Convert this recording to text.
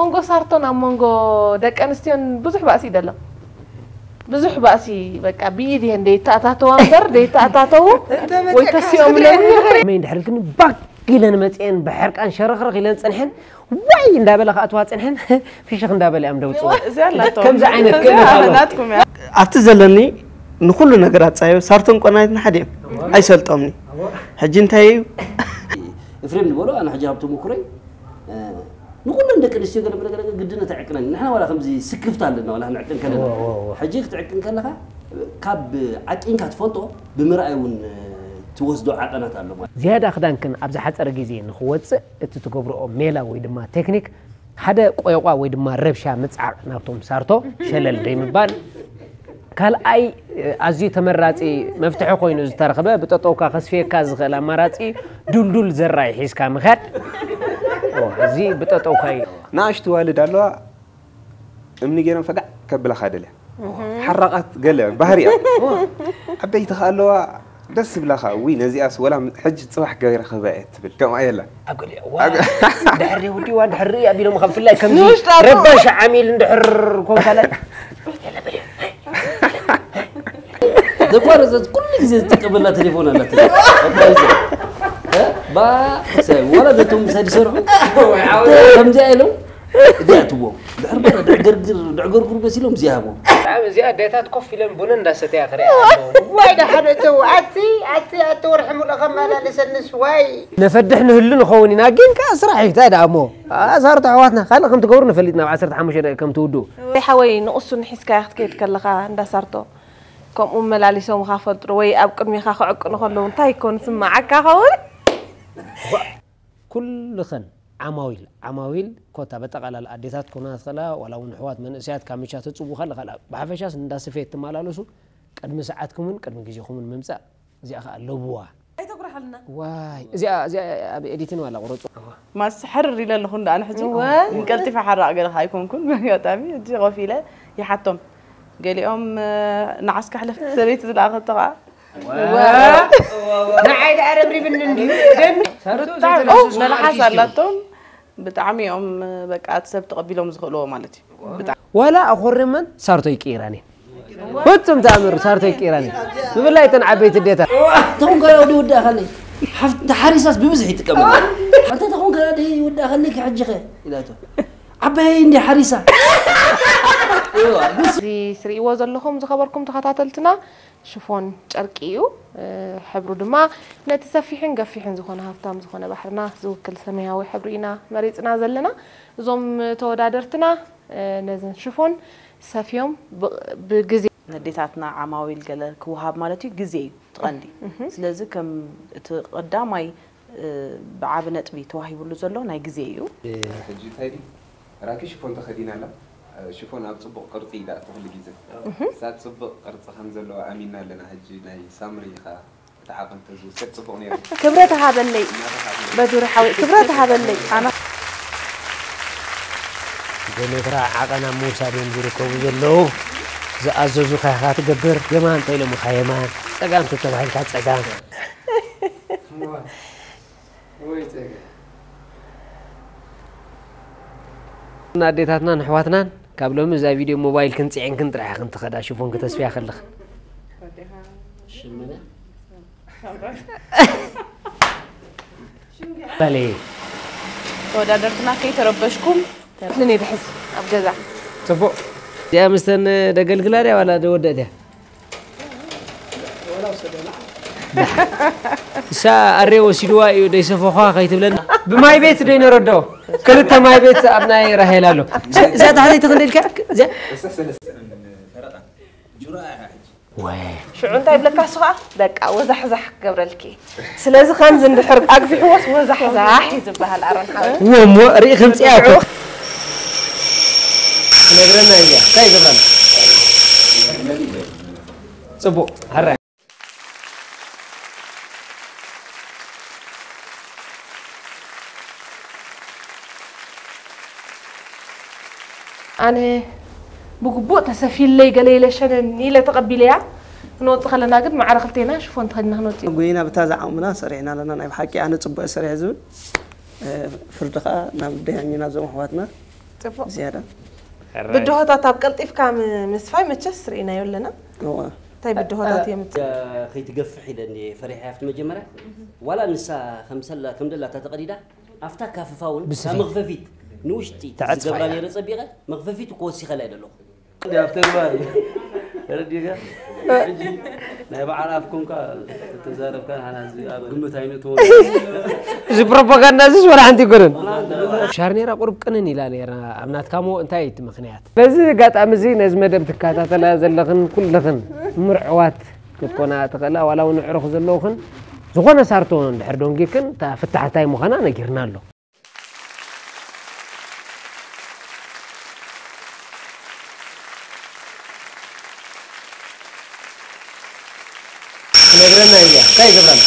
መንጎ ሳርቶን ኣብ መንጎ ደቂ ኣንስትዮን ብዙሕ ባእሲ ይደሎ። ብዙሕ ባእሲ፣ በቃ፣ ብኢድ እየን ደይተኣታተዋ እምበር፣ ደይተኣታተዉ ወይ ተሲኦም ከመይ እንድሕር ኢልክኒ፣ ባግ ኢለን መፅኤን ብሕርቃን ሸረኽረኽ ኢለን ፀንሐን፣ ዋይ እንዳበላ ክኣትዋ ፀንሐን፣ ፍሽኽ እንዳበላ እዮም ደውፅዋ። እዚኣ ኣላቶ። ከምዚ ዓይነት ክእለት ኣሎ። ናትኩም እያ። ኣብቲ ዘለኒ ንኹሉ ነገር ኣጻዮ ሳርቶን ቆናይትና ሓደ እዮም። ኣይሰልጦምኒ። ሕጂ እንታይ እዩ? ኤፍሬም ዝበሎ ኣነ ሕጂ ኣብ ተሞክሮይ፣ እ፣ ንኹለን ደቂ ኣንስትዮ ገለ ብነገር ግድነት ኣይዕቅነን። ንሕና ዋላ ከምዚ ስክፍታ ኣለና፣ ዋላ ክንዕቅን ከለና። እወ፣ እወ፣ እወ። ሕጂ ክትዕቅን ከለኻ ካብ ዓቂንካ ትፈልጦ ብምርኣይ እውን፣ እ፣ ትወስዶ ዓቀናት ኣሎ ማለት። ዝያዳ ክዳንክን ኣብ ዝሓጸረ ግዜ ንኽወጽእ እቲ ትገብርኦ ሜላ ወይ ድማ ቴክኒክ ሓደ ቆይቋ ወይ ድማ ረብሻ ምጽዓቕ ናብቶም ሳርቶ ሸለል ደይ ምባል። ካልኣይ፣ ኣዝዩ ተመራጺ መፍትሒ ኮይኑ ዝተረኽበ ብጠጠውካ ከስፍየካ ዝኽእል ኣማራጺ ዱልዱል ዘራይ ሒዝካ ምኽያድ። ኦ፣ እዚ ብጠጠውካ እዩ። ንኣሽቱ ዋልድ ኣለዋ እምኒ ገይረን ፈጋዕ ከብላኻ ደልያ። ሓራቓት ገለ ባህሪያ። ዓበይቲ ከኣ ኣለዋ ደስ ዝብላኻ። ውይ ነዚኣስ ወላ ሕጂ ጽባሕ ገይረ ክህባ እየ ትብል። ከምኣ የላ። ኣብ ገሊኡ እዋን ድሕሪ ወዲዋ ድሕሪ ኣቢሎም ካብ ፍላይ ከምዚ ንውሽጣ ኣቶ- ረባሽ ዓሚል እንድሕር ኮንካለ ዘቋረጸት ኩሉ ግዜ ዝጥቀመላ ቴሌፎን ኣላት። እ? ባ ሰብ ወላ ነቶም ምሳድ ይሰርሑ ከምዚኣ ኢሎም እዚኣ ትዎም ድሕር በረ ድዕገርግር ድዕገርጉር መሲሎም እዚኣ ሃቦም። ብጣዕሚ እዚኣ ኣዴታት ኮፍ ኢለን ቡን እንዳሰተያ ክሪኣ ኣለዎ። ዋይ ደሓን እተው ኣቲ ኣቲ ኣቲ ወርሒ ሙሉእ ከመላለሰንስ ዋይ። ነፈድሕ ንህሉ ንኸውን ኢና ግን ከኣ ስራሕ እዩ እንታይ ደኣ እሞ ኣሳርቶ ኣሕዋትና ካልእ ከም ትገብሩ ንፈልጥ ናብ ዓሰርተ ሓሙሽተ ደቂቕ ከም ትውድኡ። ወይ ሓወይ ንቕሱን ሒዝካያ ክትከይድ ከለኻ እንዳ ሳርቶ ከምኡ መላሊሶምኻ ፈልጡ ዶ ወይ ኣብ ቅድሚኻ ክዕቅኑ ከለዉ እንታይ ይኮን ስምዓካ ኸውን? ኩልኽን ዓማዊል ዓማዊል ኮታ በጠቓላላ ኣዴታት ክኾና ትኽእላ ዋላ እውን ኣሕዋት መንእሰያት ካምቻ ተፅውኻ ኣለኻ ብሓፈሻስ እንዳ ስፌት ትመላለሱ ቅድሚ ሰዓትኩምን ቅድሚ ግዜኹምን ምምፃእ እዚኣ ከዓ ለብዋ ኣይተጉርሓልና። ዋይ እዚኣ እዚኣ ኣብ ኤዲትን ዋላ ቁረፁ። ማስ ሕርር ኢለ ኣለኹ እንዳ ኣነ ሕጂ እወ። ቀልጢፈ ሓራቕ ገለ ኣይኮንኩን ብኣጋጣሚ ሕጂ ኮፍ ኢለ ይሓቶም ገሊኦም ንዓስካ ሕለፍ ሰበይቲ ዝለኣኸቶ ከዓ ንዓይ ደኣ ረብሪብኒ እንድዩ ደን ብጣዕሚ ኡፍ፣ መልሓስ ኣላቶም ብጣዕሚ እዮም በቃ እቲ ሰብ ተቐቢሎም ዝኽእልዎ ማለት እዩ። ብጣዕሚ ዋላ ኣኾርመን ሳርቶ ይቅይራኒ ፍጹም ተኣምር ሳርቶ ይቅይራኒ ብፍላይ እተን ዓበይቲ ኣዴታት። ተኹን ከላ ወዲ ውዳእ ከለይ ሓፍ ተሓሪሳስ ብብዝሒ ይጥቀመላ። ኣንተ ተኹን ከላ ደይ ውዳእ ከለይ ክሕጂ ኸ ኢላቶ። ዓባይ እንዲ ሓሪሳ። እዚ ትርእይዎ ዘለኹም ዝኸበርኩም ተኸታተልትና ሽፎን ጨርቂ እዩ። ሕብሩ ድማ ነቲ ሰፊሕን ገፊሕን ዝኾነ ሃብታም ዝኾነ ባሕርና ዝውክል ሰማያዊ ሕብሪ ኢና መሪጽና ዘለና። እዞም ተወዳደርትና ነዚ ሽፎን ሰፍዮም ብግዜ ነዴታትና ዓማዊል ገለ ክወሃብ ማለት እዩ ግዜ እዩ ትቐንዲ። ስለዚ ከም እቲ ቀዳማይ ብዓቢ ነጥቢ ተዋሂብሉ ዘሎ ናይ ግዜ እዩ። ሕጂ እንታይ ድዩ ራኪ ሽፎን ተኸዲና ኣላ። ሽፎን ኣብ ጽቡቕ ቅርጺ እዩ ደኣ ኩሉ ግዜ። እሳ ጽቡቕ ቅርጺ ከም ዘለዋ ኣሚንና ኣለና። ሕጂ ናይ ሳምሪ ኢኻ እቲ ዓቐን ተዝውሰድ ጽቡቕ ነይሩ። ክብረት ሃበለይ በዱሪ ሓወይ ክብረት ሃበለይ። ኣና ጀሜትራ ዓቐን ኣብ ምውሳድ እዮም ዝርከቡ ዘለዉ። ዝኣዘዙኻ ኢኻ ትገብር። የማን እንተ ኢሎምኻ የማን፣ ጸጋም ተተባሂልካ ጸጋም። ንኣዴታትናን ኣሕዋትናን ካብ ሎሚ እዛ ቪድዮ ሞባይልክን ጽዒንክን ጥራሕ ኢኽን ትኸዳ ሽፎን ክተስፍያ ከለኽን። በሊ ተወዳደርትና ከይተረበሽኩም ንኔ ድሕዝ ኣብ ገዛ ጽቡቕ። እዚኣ ምስተን ደገልግላ ድያ ዋላ ደወደእ ድያ? እሳ ኣሬ ወሲድዋ እዩ ደይሰፈኳ ከይትብለና። ብማይ ቤት ደይነረዶ ክልተ ማይ ቤት ኣብ ናይ ራሄል ኣሎ። እዛ ታሕተይ ትኽንደልካ እዚኣ ወይ ሽዑ እንታይ ይብለካ እሱ ከዓ በቃ ወዛሕዛሕ ክገብረልኪ። ስለዚ ከምዚ እንድሕር ኣግፊሕዎስ ወዛሕዛሕ እዩ ዝበሃል ኣሮን ሓወይ። እሞ ርኢ ከምፅያ እኮ ነግረና እያ እንታይ ይገብራና? ጽቡቕ ሕራይ። ኣነ ብግቡእ ተሰፊለይ ገለ ኢለ ሸነን ኢለ ተቐቢለያ። ክንወፅእ ከለና ግን ማዕረ ክልቴና ሽፎን ተኸዲና ክንወፅእ ኢና። ጎይና ብታ ዝዓቕምና ሰሪሕና ኣለና። ናይ ብሓቂ ኣነ ፅቡቕ እየ ሰሪሐ ዝብል ፍርዲ ከዓ ናብ ደያኝና እዞም ኣሕዋትና ጽቡቕ። ዝያዳ ብድሆታት ኣብ ቀልጢፍካ ም- ምስፋይ መቸስ ርኢናዮ ኣለና። እዋ እንታይ ብድሆታት የምጽእ? ከይትገፍሕ ኢለ እንደ ፈሪሐ ኣብቲ መጀመርያ ዋላ ንሳ ከምሰላ ከም ደላታ ተቐዲዳ ኣብታ ካፍፋ እውን እታ ብስፊት። መኽፈፊት ንውሽጢ ተዓጽፋ ዝገብራ እያ። ነይረ ጸቢቐ መኽፈፊት እኮ ወሲኸላ ይደለኹ ኣብተግባር ረዲጋ ሕጂ ናይ በዓል ኣፍ ኮንካ ተዛረብካ ሓና ኣብ ግምት ኣይነእትዎ እዚ ፕሮፓጋንዳ እዚስ ወላ ሓንቲ ይኮነን። ሻርኔራ ቁሩብ ቅንን ኢላ ነይራ ኣብ ናትካሞ እንታይ እዩ እቲ ምክንያት? በዚ ኣጋጣሚ እዚ ነዚ መደብ ትከታተላ ዘለኽን ኩልኽን ምርዕዋት ክትኮና ትኽእላ ዋላ እውን ኣዕሩኽ ዘለውኽን ዝኾነ ሳርቶ እንድሕር ደንጊክን እታ ፍታሕታይ ምዃና ነጊርና ኣሎ። ነግረና እያ እንታይ ይገብራል